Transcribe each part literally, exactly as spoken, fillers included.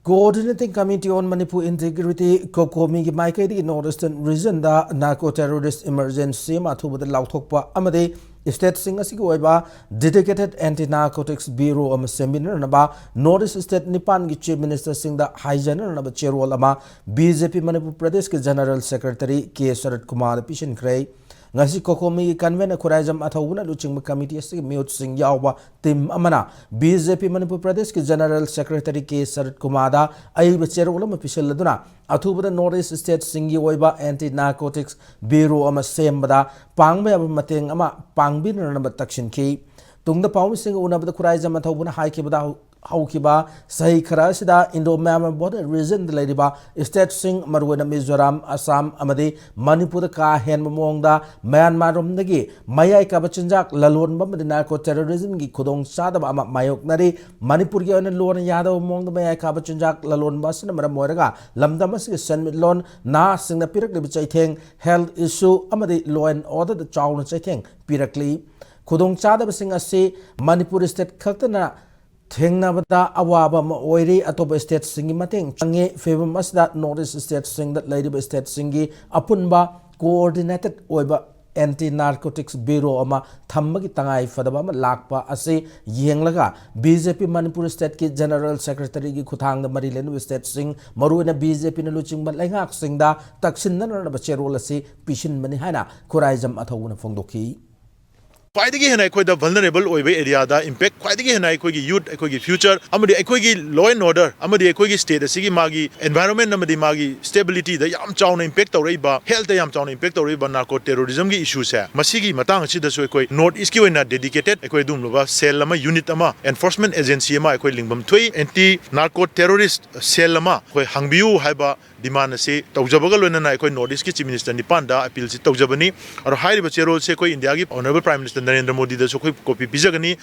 Coordinating Committee on Manipur Integrity, COCOMI ꯒꯤ ꯃꯥꯏꯀꯩꯗꯒꯤ North Eastern Region ꯗ narco terrorist emergency ꯑꯃ ꯑꯊꯨꯕꯗ ꯂꯥꯎꯊꯣꯛꯄ ꯑꯃꯗꯤ state ꯁꯤꯡ ꯑꯁꯤꯒꯤ ꯑꯣꯏꯕ dedicated anti narcotics bureau ꯑꯃ ꯁꯦꯝꯃꯤꯟꯅꯅꯕ North East state ꯅꯤꯄꯥꯟꯒꯤ chief minister ꯁꯤꯡꯗ ꯍꯥꯏꯖꯅꯅꯕ ꯆꯦꯔꯣꯜ ꯑꯃ BJP ꯃꯅꯤꯄꯨꯔ ꯄ꯭ꯔꯗꯦꯁꯀꯤ General Secretary ꯀꯦ ꯁꯔꯠ ꯀꯨꯃꯥꯔꯗ ꯄꯤꯁꯤꯟꯈ꯭ꯔꯦ꯫ ꯉꯁꯤ COCOMI ꯒꯤ convener ꯈꯨꯔꯥꯏꯖꯝ ꯑꯊꯧꯕꯅ ꯂꯨꯆꯤꯡꯕ committee ꯑꯁꯤꯒꯤ ꯃꯤꯍꯨꯠꯁꯤꯡ ꯌꯥꯎꯕ team ꯑꯃꯅ BJP ꯃꯅꯤꯄꯨꯔ ꯄ꯭ꯔꯗꯦꯁꯀꯤ General Secretary ꯀꯦ ꯁꯔꯠ ꯀꯨꯃꯥꯔꯗ ꯑꯏꯕ ꯆꯦꯔꯣꯜ ꯑꯃ ꯄꯤꯁꯤꯜꯂꯗꯨꯅ, ꯑꯊꯨꯕꯗ North East state ꯁꯤꯡꯒꯤ ꯑꯣꯏꯕ anti narcotics bureau ꯑꯃ ꯁꯦꯝꯕꯗ ꯄꯥꯡꯕ ꯌꯥꯕ ꯃꯇꯦꯡ ꯑꯃ ꯄꯥꯡꯕꯤꯅꯅꯕ ꯇꯛꯁꯤꯟꯈꯤ꯫ ꯇꯨꯡꯗ ꯄꯥꯎꯃꯤꯁꯤꯡꯒ ꯎꯅꯕꯗ ꯈꯨꯔꯥꯏꯖꯝ ꯑꯊꯧꯕꯅ ꯍꯥꯏꯈꯤꯕꯗ, ꯍꯧ-, ꯍꯧꯈꯤꯕ ꯆꯍꯤ ꯈꯔ ꯑꯁꯤꯗ Indo-Myanmar border region ꯗ ꯂꯩꯔꯤꯕ state ꯁꯤꯡ, ꯃꯔꯨꯑꯣꯏꯅ ꯃꯤꯖꯣꯔꯥꯝ, ꯑꯁꯥꯝ ꯑꯃꯗꯤ ꯃꯅꯤꯄꯨꯔꯗ ꯀꯥ ꯍꯦꯟꯕ ꯃꯑꯣꯡꯗ ꯃ꯭ꯌꯥꯟꯃꯥꯔ ꯔꯣꯝꯗꯒꯤ ꯃꯌꯥꯏ ꯀꯥꯕ ꯆꯤꯟꯖꯥꯛ ꯂꯂꯣꯟꯕ ꯑꯃꯗꯤ narco terrorism ꯒꯤ ꯈꯨꯗꯣꯡꯆꯥꯗꯕ ꯑꯃ ꯃꯥꯌꯣꯛꯅꯔꯤ꯫ ꯃꯅꯤꯄꯨꯔꯒꯤ ꯑꯣꯏꯅ ꯂꯣꯟꯅ ꯌꯥꯗꯕ ꯃꯑꯣꯡꯗ ꯃꯌꯥꯏ ꯀꯥꯕ ꯆꯤꯟꯖꯥꯛ ꯂꯂꯣꯟꯕ ꯑꯁꯤꯅ ꯃꯔꯝ ꯑꯣꯏꯔꯒ ꯂꯝꯗꯝ ꯑꯁꯤꯒꯤ ꯁꯦꯟꯃꯤꯠꯂꯣꯟ, ꯅꯍꯥꯁꯤꯡꯅ ꯄꯤꯔꯛꯂꯤꯕ ꯆꯩꯊꯦꯡ, health issue ꯑꯃꯗꯤ law and order ꯗ ꯆꯥꯎꯅ ꯆꯩꯊꯦꯡ ꯄꯤꯔꯛꯂꯤ꯫ ꯈꯨꯗꯣꯡꯆꯥꯗꯕꯁꯤꯡ ꯑꯁꯤ ꯃꯅꯤꯄꯨꯔ state ꯈꯛꯇꯅ ꯊꯦꯡꯅꯕꯗ ꯑꯋꯥꯕ ꯑꯃ ꯑꯣꯏꯔꯤ꯫ ꯑꯇꯣꯞꯄ state ꯁꯤꯡꯒꯤ ꯃꯇꯦꯡ ꯆꯪꯉꯤ꯫ ꯐꯤꯕꯝ ꯑꯁꯤꯗ North East state ꯁꯤꯡꯗ ꯂꯩꯔꯤꯕ state ꯁꯤꯡꯒꯤ ꯑꯄꯨꯟꯕ coordinated ꯑꯣꯏꯕ anti narcotics bureau ꯑꯃ ꯊꯝꯕꯒꯤ ꯇꯉꯥꯏ ꯐꯗꯕ ꯑꯃ ꯂꯥꯛꯄ ꯑꯁꯤ ꯌꯦꯡꯂꯒ, BJP ꯃꯅꯤꯄꯨꯔ state ꯀꯤ General Secretary ꯒꯤ ꯈꯨꯠꯊꯥꯡꯗ ꯃꯔꯤ ꯂꯩꯅꯕ state ꯁꯤꯡ, ꯃꯔꯨꯑꯣꯏꯅ BJP ꯅ ꯂꯨꯆꯤꯡꯕ ꯂꯩꯉꯥꯛꯁꯤꯡꯗ ꯇꯛꯁꯤꯟꯅꯅꯕ ꯆꯦꯔꯣꯜ ꯑꯁꯤ ꯄꯤꯁꯤꯟꯕꯅꯤ ꯍꯥꯏꯅ ꯈꯨꯔꯥꯏꯖꯝ ꯑꯊꯧꯕꯅ ꯐꯣꯡꯗꯣꯛꯈꯤ꯫ ꯈ꯭ꯋꯥꯏꯗꯒꯤ ꯍꯦꯟꯅ ꯑꯩꯈꯣꯏꯗ vulnerable ꯑꯣꯏꯕ area ꯗ impact, ꯈ꯭ꯋꯥꯏꯗꯒꯤ ꯍꯦꯟꯅ ꯑꯩꯈꯣꯏꯒꯤ youth, ꯑꯩꯈꯣꯏꯒꯤ future ꯑꯃꯗꯤ ꯑꯩꯈꯣꯏꯒꯤ law and order ꯑꯃꯗꯤ ꯑꯩꯈꯣꯏꯒꯤ state ꯑꯁꯤꯒꯤ ꯃꯥꯒꯤ environment ꯑꯃꯗꯤ ꯃꯥꯒꯤ stability ꯗ ꯌꯥꯝ ꯆꯥꯎꯅ impact ꯇꯧꯔꯛꯏꯕ, health ꯇ ꯌꯥꯝ ꯆꯥꯎꯅ impact ꯇꯧꯔꯛꯏꯕ narco terrorism ꯒꯤ issue ꯁꯦ, ꯃꯁꯤꯒꯤ ꯃꯇꯥꯡ ꯑꯁꯤꯗꯁꯨ ꯑꯩꯈꯣꯏ North East ꯀꯤ ꯑꯣꯏꯅ dedicated ꯑꯩꯈꯣꯏ ꯑꯗꯨꯒꯨꯝꯂꯕ cell ꯑꯃ, unit ꯑꯃ, enforcement agency ꯑꯃ ꯑꯩꯈꯣꯏ ꯂꯤꯡꯐꯝ ꯊꯣꯛꯏ꯫ Anti narco terrorist cell ꯑꯃ ꯑꯩꯈꯣꯏ ꯍꯥꯡꯕꯤꯌꯨ ꯍꯥꯏꯕ demand ꯑꯁꯤ ꯇꯧꯖꯕꯒ ꯂꯣꯏꯅꯅ ꯑꯩꯈꯣꯏ North East ꯀꯤ Chief Minister ꯅꯤꯄꯥꯟꯗ appeal ꯁꯤ ꯇꯧꯖꯕꯅꯤ꯫ ꯑꯗꯣ ꯍꯥꯏꯔꯤꯕ ꯆꯦꯔꯣꯜꯁꯦ ꯑꯩꯈꯣꯏ ꯏꯟꯗꯤꯌꯥꯒꯤ Honourable Prime Minister ꯅꯔꯦꯟꯗ꯭ꯔ ꯃꯣꯗꯤꯗꯁꯨ ꯑꯩꯈꯣꯏ copy ꯄꯤꯖꯒꯅꯤ꯫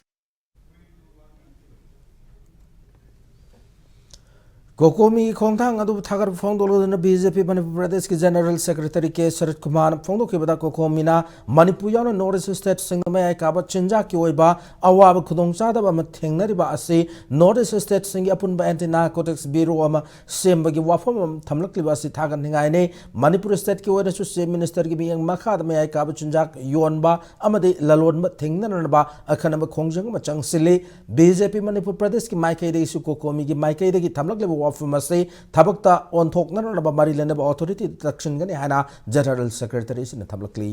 ꯀꯣꯀꯣꯃꯤꯒꯤ ꯈꯣꯡꯊꯥꯡ ꯑꯗꯨꯕꯨ ꯊꯥꯒꯠꯄ ꯐꯣꯡꯗꯣꯛꯂꯗꯨꯅ ꯕꯤ ꯖꯦ ꯄꯤ ꯃꯅꯤꯄꯨꯔ ꯄ꯭ꯔꯗꯦꯁꯀꯤ ꯖꯦꯅꯔꯦꯜ ꯁꯦꯀ꯭ꯔꯦꯇꯔꯤ ꯀꯦ ꯁꯔꯠ ꯀꯨꯃꯥꯔꯅ ꯐꯣꯡꯗꯣꯛꯈꯤꯕꯗ, ꯀꯣꯀꯣꯃꯤꯅ ꯃꯅꯤꯄꯨꯔ ꯌꯥꯎꯅ ꯅꯣꯔꯠ ꯏꯁ ꯁ꯭ꯇꯦꯠꯁꯤꯡꯗ ꯃꯌꯥꯏ ꯀꯥꯕ ꯆꯤꯟꯖꯥꯛꯀꯤ ꯑꯣꯏꯕ ꯑꯋꯥꯕ ꯈꯨꯗꯣꯡꯆꯥꯗꯕ ꯑꯃ ꯊꯦꯡꯅꯔꯤꯕ ꯑꯁꯤ ꯅꯣꯔꯠ ꯏꯁ ꯁ꯭ꯇꯦꯠꯁꯤꯡꯒꯤ ꯑꯄꯨꯟꯕ ꯑꯦꯟꯇꯤ ꯅꯥꯔꯀꯣꯇꯤꯛꯁ ꯕ꯭ꯌꯨꯔꯣ ꯑꯃ ꯁꯦꯝꯕꯒꯤ ꯋꯥꯐꯝ ꯑꯃ ꯊꯝꯂꯛꯂꯤꯕ ꯑꯁꯤ ꯊꯥꯒꯠꯅꯤꯡꯉꯥꯏꯅꯤ꯫ ꯃꯅꯤꯄꯨꯔ ꯁ꯭ꯇꯦꯠꯀꯤ ꯑꯣꯏꯅꯁꯨ ꯆꯤꯐ ꯃꯤꯅꯤꯁꯇꯔꯒꯤ ꯃꯤꯠꯌꯦꯡ ꯃꯈꯥꯗ ꯃꯌꯥꯏ ꯀꯥꯕ ꯆꯤꯟꯖꯥꯛ ꯌꯣꯟꯕ ꯑꯃꯗꯤ ꯂꯂꯣꯟꯕ ꯊꯤꯡꯅꯅꯕ ꯑꯈꯟꯅꯕ ꯈꯣꯡꯖꯪ ꯑꯃ ꯆꯪꯁꯤꯜꯂꯤ꯫ ꯕꯤ ꯖꯦ ꯄꯤ ꯃꯅꯤꯄꯨꯔ ꯄ꯭ꯔꯗꯦꯁꯀꯤ ꯃꯥꯏꯀꯩꯗꯒꯤꯁꯨ ꯀꯣꯀꯣꯃꯤꯒꯤ ꯃꯥꯏꯀꯩꯗꯒꯤ ꯊꯝꯂꯛꯂꯤꯕ ꯋꯥꯐꯝ ꯑꯁꯤ ꯊꯕꯛꯇ ꯑꯣꯟꯊꯣꯛꯅꯅꯕ ꯃꯔꯤ ꯂꯩꯅꯕ ꯑꯣꯊꯣꯔꯤꯇꯤꯗ ꯇꯛꯁꯤꯟꯒꯅꯤ ꯍꯥꯏꯅ ꯖꯦꯅꯔꯦꯜ ꯁꯦꯀ꯭ꯔꯦꯇꯔꯤꯁꯤꯅ ꯊꯝꯂꯛꯂꯤ꯫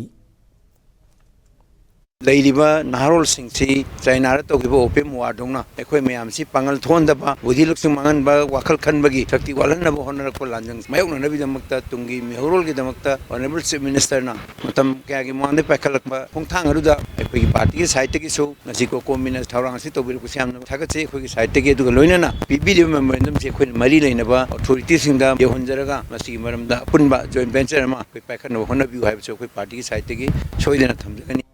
ꯂꯩꯔꯤꯕ ꯅꯍꯥꯔꯣꯜꯁꯤꯡꯁꯤ ꯆꯥꯏꯅꯥꯗ ꯇꯧꯈꯤꯕ ꯑꯣꯄꯤꯌꯝ ꯋꯥꯔꯗꯧꯅ ꯑꯩꯈꯣꯏ ꯃꯌꯥꯝꯁꯤ ꯄꯥꯡꯒꯜ ꯊꯣꯛꯍꯟꯗꯕ, ꯕꯨꯙꯤ ꯂꯧꯁꯤꯡ ꯃꯥꯡꯍꯟꯕ, ꯋꯥꯈꯜ ꯈꯟꯕꯒꯤ ꯁꯛꯇꯤ ꯋꯥꯠꯍꯟꯅꯕ ꯍꯣꯠꯅꯔꯛꯄ ꯂꯥꯟꯖꯪ ꯃꯥꯌꯣꯛꯅꯅꯕꯒꯤꯗꯃꯛꯇ, ꯇꯨꯡꯒꯤ ꯃꯤꯍꯧꯔꯣꯜꯒꯤꯗꯃꯛꯇ ꯑꯣꯅꯔꯦꯕꯜ ꯆꯤꯐ ꯃꯤꯅꯤꯁꯇꯔꯅ ꯃꯇꯝ ꯀꯌꯥꯒꯤ ꯃꯃꯥꯡꯗ ꯄꯥꯏꯈꯠꯂꯛꯄ ꯈꯣꯡꯊꯥꯡ ꯑꯗꯨꯗ ꯑꯩꯈꯣꯏꯒꯤ ꯄꯥꯔꯇꯤꯒꯤ ꯁꯥꯏꯠꯇꯒꯤꯁꯨ ꯉꯁꯤ ꯀꯣꯀꯣꯃꯤꯅ ꯊꯧꯔꯥꯡ ꯑꯁꯤ ꯇꯧꯕꯤꯔꯛꯄꯁꯤ ꯌꯥꯝꯅ ꯊꯥꯒꯠꯆꯩ꯫ ꯑꯩꯈꯣꯏꯒꯤ ꯁꯥꯏꯠꯇꯒꯤ, ꯑꯗꯨꯒ ꯂꯣꯏꯅꯅ ꯄꯤꯕꯤꯔꯤꯕ ꯃꯦꯃꯣꯔꯦꯟꯗꯝꯁꯤ ꯑꯩꯈꯣꯏꯅ ꯃꯔꯤ ꯂꯩꯅꯕ ꯑꯣꯊꯣꯔꯤꯇꯤꯁꯤꯡꯗ ꯌꯧꯍꯟꯖꯔꯒ ꯃꯁꯤꯒꯤ ꯃꯔꯝꯗ ꯑꯄꯨꯟꯕ ꯖꯣꯏꯟ ꯚꯦꯟꯆꯔ ꯑꯃ ꯑꯩꯈꯣꯏ ꯄꯥꯏꯈꯠꯅꯕ ꯍꯣꯠꯅꯕꯤꯌꯨ ꯍꯥꯏꯕꯁꯨ ꯑꯩꯈꯣꯏ ꯄꯥꯔꯇꯤꯒꯤ ꯁꯥꯏꯠꯇꯒꯤ ꯁꯣꯏꯗꯅ ꯊꯝꯖꯒꯅꯤ꯫